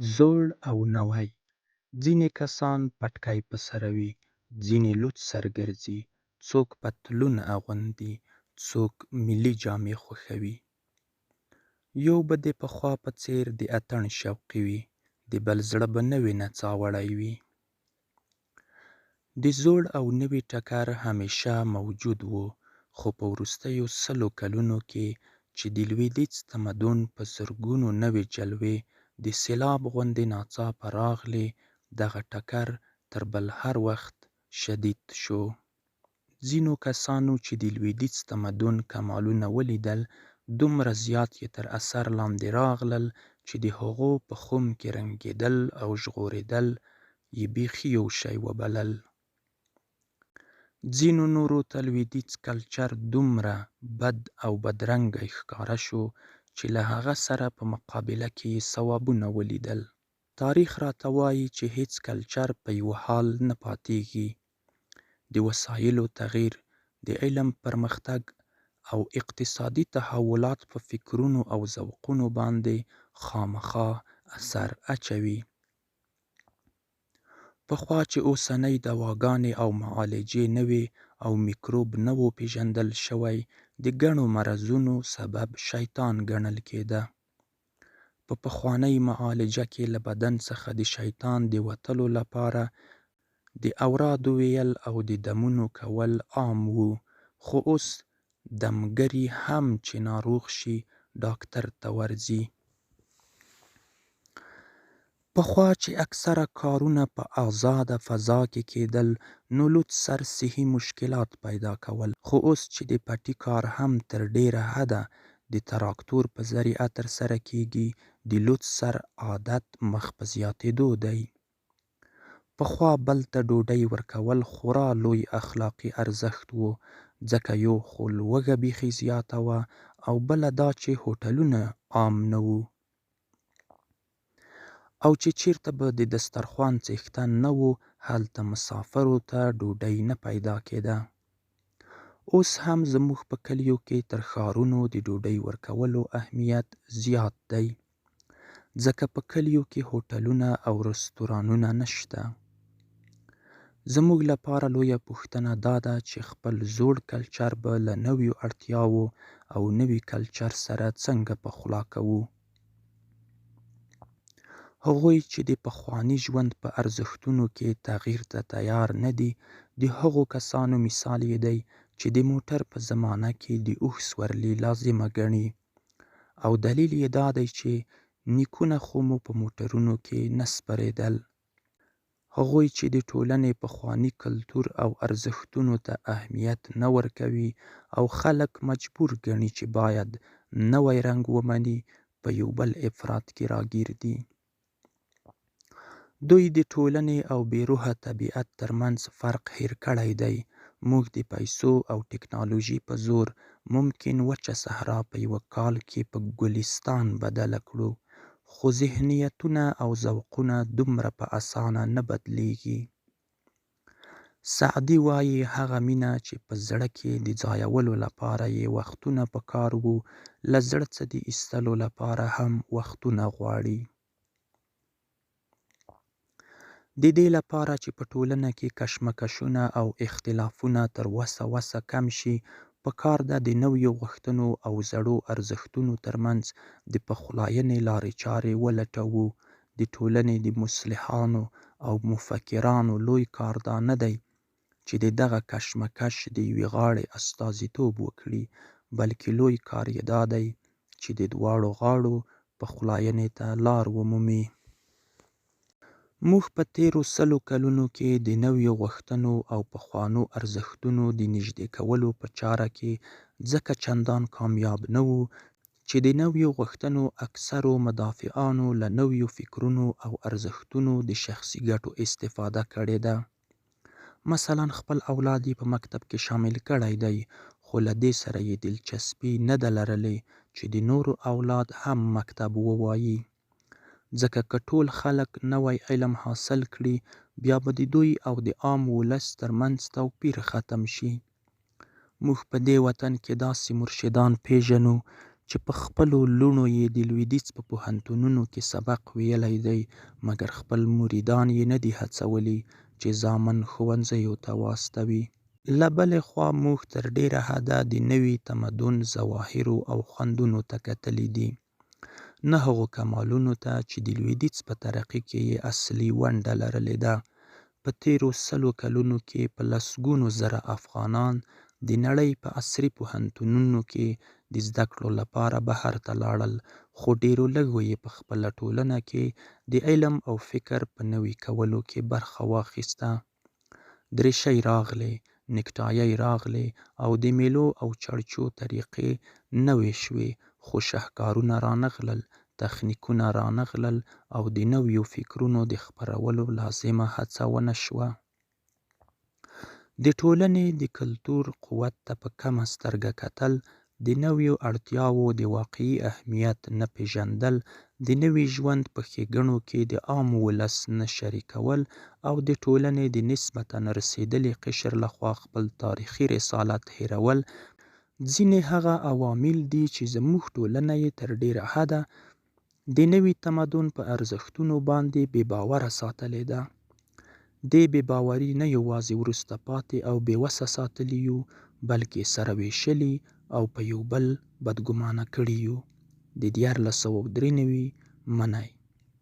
زوړ او نوی، ځینې کسان پټکی په سروي، ځینې لوڅ سر ګرځي، څوک پتلون اغوندي، څوک ملي جامې خوښوي. یو به د پخوا په څېر د اتڼ شوقي وي، د بل زړه به نوې نڅا وړی وي. د زوړ او نوي ټکر همېشه موجود و، خو په وروستیو سلو کلونو کې چې د لوېدیځ تمدن په زرګونو نوې جلوې د سېلاب غوندې ناڅاپه راغلې، دغه ټکر تر بل هر وخت شدید شو. ځینو کسانو چې د لوېدیځ تمدن کمالونه ولیدل، دومره زیات یې تر اثر لاندې راغلل چې د هغو په خُم کې رنګېدل او ژغورېدل یې بېخي یو شی وبلل. ځینو نورو ته لوېدیځ کلچر دومره بد او بدرنګی ښکاره شو چې له هغه سره په مقابله کې یې صوابونه ولیدل. تاریخ راته وایي چې هېڅ کلچر په یوه حال نه پاتېږي. د وسایلو تغییر، د علم پرمختګ او اقتصادي تحولات په فکرونو او ذوقونو باندې خامخا اثر اچوي. پخوا چې اوسنۍ دواګانې او معالجې نه وې او میکروب نه و پېژندل شوی، د ګڼو مرضونو سبب شیطان ګڼل کېده. په پخوانۍ معالجه کې له بدن څخه د شیطان د وتلو لپاره د اورادو ویل او د دمونو کول عام وو، خو اوس دمګري هم چې ناروغ شي، ډاکتر ته ورځي. پخوا چې اکثره کارونه په ازاده فضا کې کېدل، نو لوڅ سر صحي مشکلات پیدا کول، خو اوس چې د پټي کار هم تر ډېره حده د تراکتور په ذریعه ترسره کېږي، د لوڅ سر عادت مخ په زیاتېدو دی. پخوا بل ته ډوډۍ ورکول خورا لوی اخلاقي ارزښت و، ځکه یو خو لوږه بېخي زیاته وه او بله دا چې هوټلونه عام نه وو او چې چېرته به د دسترخوان څښتن نه و، هلته مسافرو ته ډوډۍ نه پیدا کېده. اوس هم زموږ په کلیو کې تر ښارونو د ډوډۍ ورکولو اهمیت زیات دی، ځکه په کلیو کې هوټلونه او رستورانونه نشته. زموږ لپاره لویه پوښتنه دا ده چې خپل زوړ کلچر به له نویو اړتیاوو او نوي کلچر سره څنګه پخلا کوو؟ هغوی چې د پخواني ژوند په ارزښتونو کې تغیر ته تیار نه دي، د هغو کسانو مثال یې دی چې د موټر په زمانه کې د اوښ سورلي لازمه ګڼي او دلیل یې دا دی چې نیکونه خو مو په موټرونو کې نه سپرېدل. هغوی چې د ټولنې پخواني کلتور او ارزښتونو ته اهمیت نه ورکوي او خلک مجبور ګڼي چې باید نوی رنګ ومني، په یو بل افراط کې راګیر دي. دوی د ټولنې او بې روحه طبیعت ترمنځ فرق هېر کړی دی. موږ د پیسو او ټکنالوژي په زور ممکن وچه صحرا په یوه کال کې په ګلستان بدله کړو، خو ذهنیتونه او ذوقونه دومره په اسانه نه بدلېږي. سعدي وایي: هغه مینه چې په زړه کې د ځایولو لپاره یې وختونه په کار وو، له زړه څه د ایستلو لپاره هم وختونه غواړي. د دې لپاره چې په ټولنه کې کشمکشونه او اختلافونه تر وسه وسه کم شي، په کار ده د نویو غوښتنو او زړو ارزښتونو ترمنځ د پخلاینې لارې چارې ولټوو. د ټولنې د مصلحانو او مفکرانو لوی کار دا نه دی چې د دغه کشمکش د یوې غاړې استازیتوب وکړي، بلکې لوی کار یې دا دی چې د دواړو غاړو پخلاینې ته لار ومومي. موږ په تېرو سلو کلونو کې د نویو غوښتنو او پخوانو ارزښتونو د نژدې کولو په چاره کې ځکه چندان کامیاب نه وو چې د نویو غوښتنو اکثرو مدافعانو له نویو فکرونو او ارزښتونو د شخصي ګټو استفاده کړې ده. مثلاً خپل اولاد یې په مکتب کې شامل کړی دی، خو له دې سره یې دلچسپي نه ده لرلې چې د نورو اولاد هم مکتب ووایي. ځکه که ټول خلک نوی علم حاصل کړي، بیا به د دوی او د عام ولس تر منځ توپیر ختم شي. موږ په دې وطن کې داسې مرشدان پېژنو چې په خپلو لوڼو یې د لویدیځ په پوهنتونونو کې سبق ویلی دی، مګر خپل مریدان یې نه دي هڅولي چې زامن ښوونځیو ته واستوي. له بلې خوا موږ تر ډېره حده د نوي تمدن ظواهرو او خوندونو ته کتلي دي، نه هغو کمالونو ته چې د لویدیځ په ترقي کې یې اصلي ونډه لرلې ده. په تېرو سلو کلونو کې په لسګونو زره افغانان د نړۍ په عصري پوهنتونونو کې د زده کړو لپاره بهر ته لاړل، خو ډېرو لږو یې په خپله ټولنه کې د علم او فکر په نوي کولو کې برخه واخیسته. درېشۍ راغلې، نکټایۍ راغلې او د مېلو او چړچو طریقې نوې شوې، خو شهکارونه رانغلل، تخنیکونه رانغلل او د نویو فکرونو د خپرولو لازمه هڅه ونه شوه. د ټولنې د کلتور قوت ته په کمه سترګه کتل، د نویو اړتیاوو د واقعي اهمیت نه پېژندل، د نوي ژوند په ښېګڼو کې د عام ولس نه شریکول او د ټولنې د نسبتاً رسېدلي قشر له خوا خپل تاریخي رسالت هېرول، ځینې هغه عوامل دي چې زموږ ټولنه یې تر ډېره حده د نوي تمدن په ارزښتونو باندې بې باوره ساتلې ده. دې بې باوري نه یوازې وروسته پاتې او بې وسه ساتلي یو، بلکې سره وېشلي او په یو بل بدګومانه کړي یو. د 1393 منی.